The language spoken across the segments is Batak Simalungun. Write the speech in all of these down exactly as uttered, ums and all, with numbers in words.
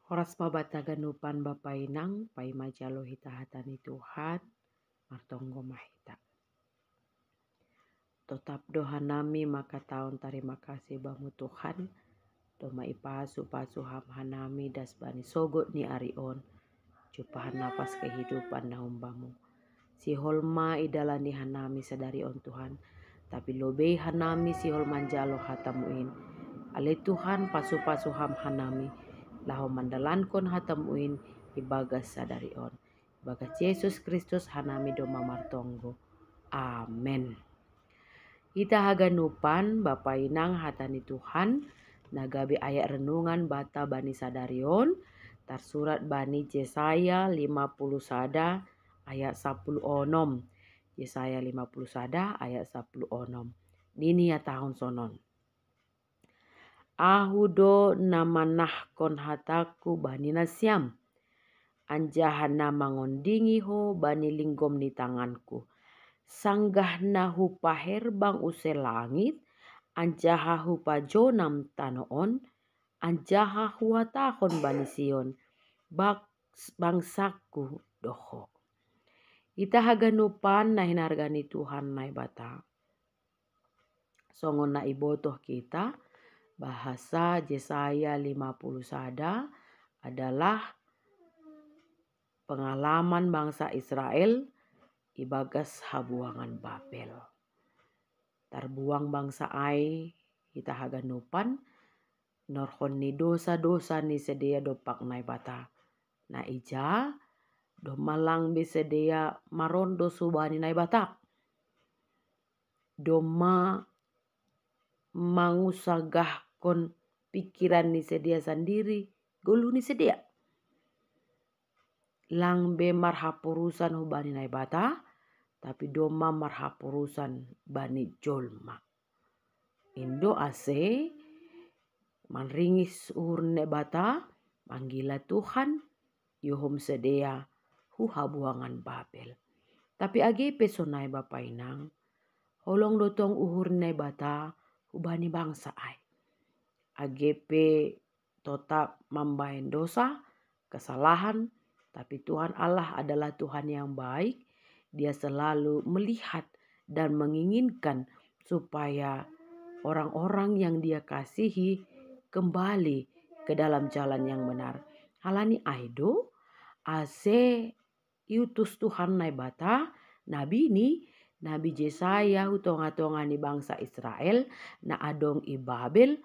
Horas ma bata ganupan bapa inang, paima jalo hita hata ni Tuhan, martonggo ma hita. Totap do hanami makataon tarima kasih bamu Tuhan, domma ipasu-pasu ham hanami das bani sogot ni ari on, jumpahan napas kehidupan na umbamu. Sihol ma idalani hanami sadari on Tuhan, tapi lobei hanami sihol manjalo hatamu in. Ale Tuhan, pasu-pasu ham hanami, laho mandalankon hatamu in ibagas sadari on. Ibagas Jesus Kristus hanami domma martonggo. Amen. Hita haganupan bapa inang hata ni Tuhan, na gabe ayat renungan bata bani sadari on, tarsurat bani Jesaya lima puluh sada ayat sapuluh onom. Jesaya lima puluh sada ayat sapuluh onom. Nini ia tahun sonon. Ahu do na manahkon hataku bani nasiam, anjaha na mangondingi ho bani linggom ni tanganku. Sanggah na hupaherbang use langit, anjaha hupajonam tano on, anjaha huhatahon bani Sion, bak-, bangsaku do ho. Hita haganupan na hinarga ni Tuhan Naibata. Songon na ibotoh kita, bahasa Jesaya lima puluh sada adalah pengalaman bangsa Israel ibagas habuangan Babel. Tarbuang bangsa ai hita haganupan, norhon ni dosa-dosa ni sidea dompak Naibata. Na ija, domma lang be sidea marondos hubani Naibata. Domma mangusagahkon pikiran ni sidea sandiri, goluh ni sidea. Lang be marhaporusan hubani Naibata, tapi domma marhaporusan bani jolma. Indo ase manringis uhur ni Naibata, manggila Tuhan, iuhum sidea hu habuangan Babel. Tapi age pe sonai bapa inang, holong do tong uhur ni Naibata hubani bangsa ai. Age pe totap mambaen dosa, kesalahan, tapi Tuhan Allah adalah Tuhan yang baik. Dia selalu melihat dan menginginkan supaya orang-orang yang Dia kasihi kembali ke dalam jalan yang benar. Halani ai do, ase iutus Tuhan Naibata, nabi ni, nabi Jesaya hu tonga-tonga ni bangsa Israel, na adong i Babel,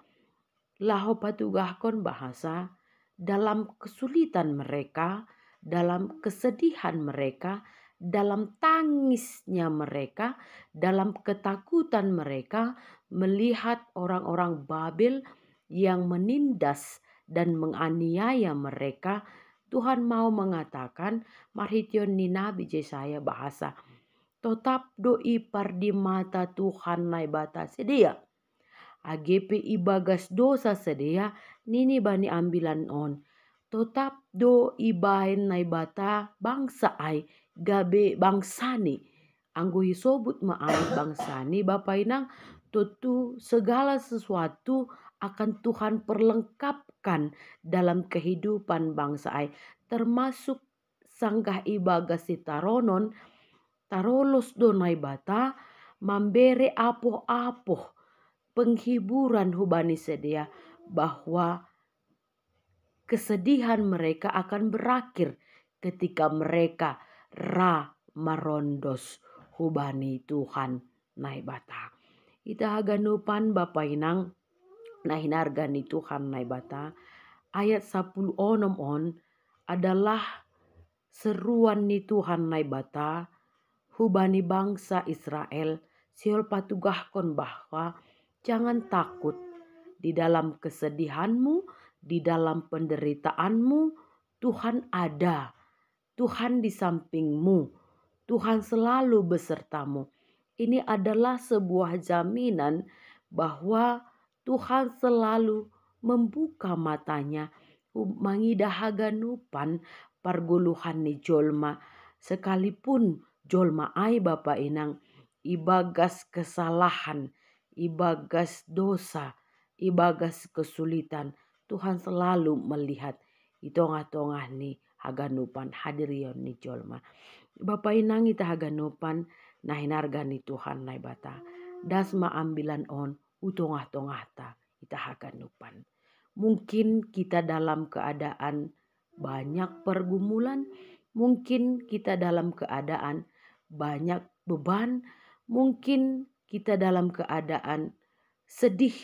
laho patugahkon bahasa dalam kesulitan mereka, dalam kesedihan mereka, dalam tangisnya mereka, dalam ketakutan mereka, melihat orang-orang Babel yang menindas dan menganiaya mereka, Tuhan mau mengatakan, marhiteon ni nabi Jesaya bahasa, totap do ipar di mata Tuhan Naibata sidea. Age pe ibagas dosa sidea, nini bani ambilan on, totap do ibaen Naibata bangsa ai gabe bangsani. Anggo isobut ma ai bangsani, bapa inang, tentu segala sesuatu akan Tuhan perlengkapkan dalam kehidupan bangsa ai, termasuk sanggah ibagas sitaronon, tarolos do Naibata mambere apoh-apoh penghiburan hubani sidea, bahwa kesedihan mereka akan berakhir ketika mereka ra marondos hubani Tuhan Naibata. Hita haganupan bapa inang na hinarga ni Tuhan Naibata, ayat sapuluh onom on adalah seruan ni Tuhan Naibata hubani bangsa Israel, sihol patugahkon bahwa jangan takut di dalam kesedihanmu, di dalam penderitaanmu, Tuhan ada. Tuhan di sampingmu. Tuhan selalu besertamu. Ini adalah sebuah jaminan bahwa Tuhan selalu membuka mata-Nya, mangidah haganupan pargoluhan ni jolma, sekalipun jolma ai, bapa inang, ibagas kesalahan, ibagas dosa, ibagas kesulitan, Tuhan selalu melihat. i tongah-tongah ni haganupan hadirion ni jolma. Bapa inang ita haganupan na hinarga ni Tuhan Naibata, das ma ambilan on i tongah-tongahta ita haganupan. Mungkin kita dalam keadaan banyak pergumulan, mungkin kita dalam keadaan banyak beban, mungkin kita dalam keadaan sedih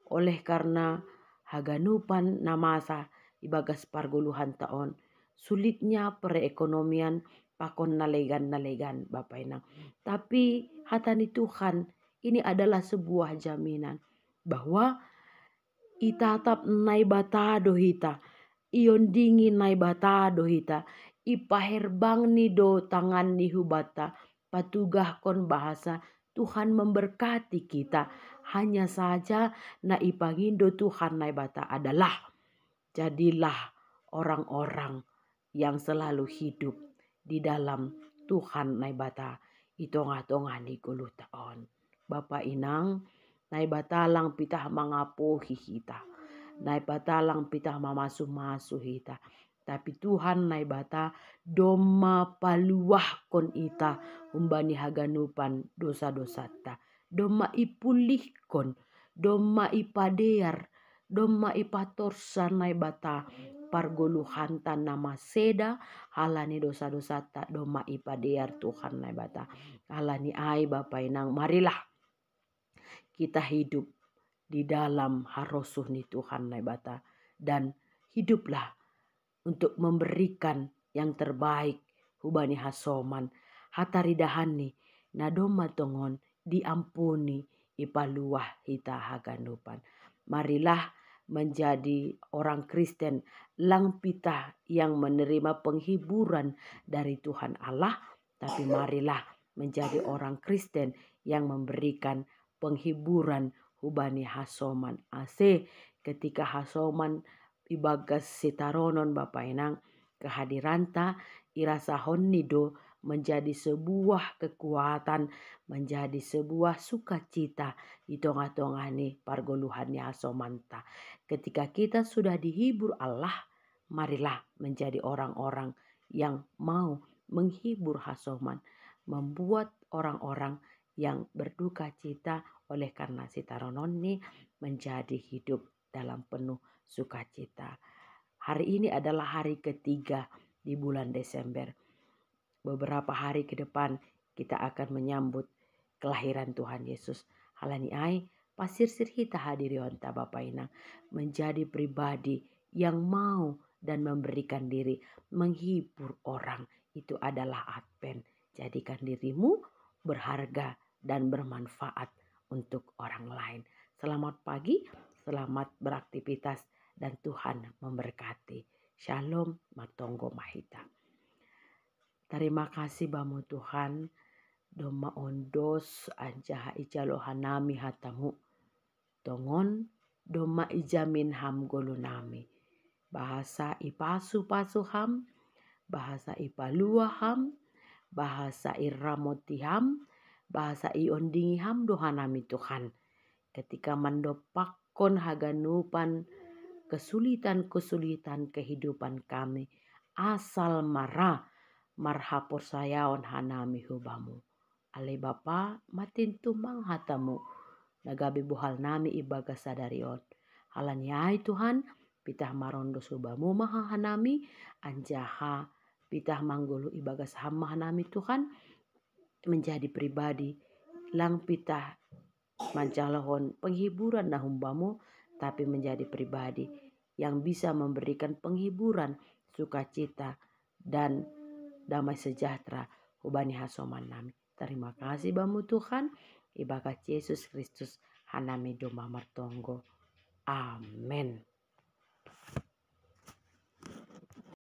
oleh karena haganupan na masa ibagas pargoluhanta on, sulitnya perekonomian pakon na legan-na legan, Bapa inang. Tapi hata ni Tuhan ini adalah sebuah jaminan bahwa itatap Naibata do hita, iondingi Naibata do hita, ipaherbangni do tanganni hubanta, patugahkon bahasa Tuhan memberkati kita. Hanya saja na ipangindo Tuhan Naibata adalah jadilah orang-orang yang selalu hidup di dalam Tuhan Naibata i tongah-tongah ni goluhta on. Bapa inang, Naibata lang pitah mangapohi hita. Naibata lang pitah mamasu-masu hita. Tapi Tuhan Naibata domma paluahkon ita humbani haganupan dosa-dosanta. Domma ipulihkon, domma ipadear, domma ipatorsa Naibata pargoluhanta na maseda halani dosa-dosanta, domma ipadear Tuhan Naibata. Halani ai Bapa inang, marilah kita hidup di dalam harosuh ni Tuhan Naibata dan hiduplah untuk memberikan yang terbaik hubani hasoman, hataridahanni na domma tongon diampuni ipaluah hita haganupan. Marilah menjadi orang Kristen lang pitah yang menerima penghiburan dari Tuhan Allah, tapi marilah menjadi orang Kristen yang memberikan penghiburan hubani hasoman. Ase ketika hasoman ibagas sitaronon Bapa inang, kehadiranta irasahonni do menjadi sebuah kekuatan, menjadi sebuah sukacita di tongah-tongah ni pargoluhan ni hasomanta. Ketika kita sudah dihibur Allah, marilah menjadi orang-orang yang mau menghibur hasoman, membuat orang-orang yang berduka cita oleh karena sitaronon ni menjadi hidup dalam penuh sukacita. Hari ini adalah hari ketiga di bulan Desember. Beberapa hari ke depan kita akan menyambut kelahiran Tuhan Yesus. Halani ai, pasirsir hita hadirionta Bapa inang menjadi pribadi yang mau dan memberikan diri menghibur orang. Itu adalah Advent. Jadikan dirimu berharga dan bermanfaat untuk orang lain. Selamat pagi, selamat beraktivitas, dan Tuhan memberkati. Shalom, martonggo ma hita. Tarima kasih bamu Tuhan, domma ondos anjaha ijalo hanami hatamu. Tongon domma ijamin ham golu nami. Bahasa ipasu-pasu ham, bahasa ipalua ham, bahasa iramoti ham, bahasa iondingi ham do hanami Tuhan. Ketika mandopakkon haganupan kesulitan-kesulitan kehidupan kami, asal mara marhaporsayaon hanami hubamu. Ale Bapa, matintumang hatamu na gabe bohal nami ibagas sadari on. Halani ai Tuhan, pitah marondos hubamu ma hanami, anjaha pitah manggoluh ibagas ham ma hanami Tuhan, menjadi pribadi lang pitah manjalohon penghiburan na humbamu, tapi menjadi pribadi yang bisa memberikan penghiburan, sukacita, dan damai sejahtera hubani hasoman nami. Tarima kasih bamu Tuhan, ibagas Yesus Kristus hanami domma martonggo. Amen.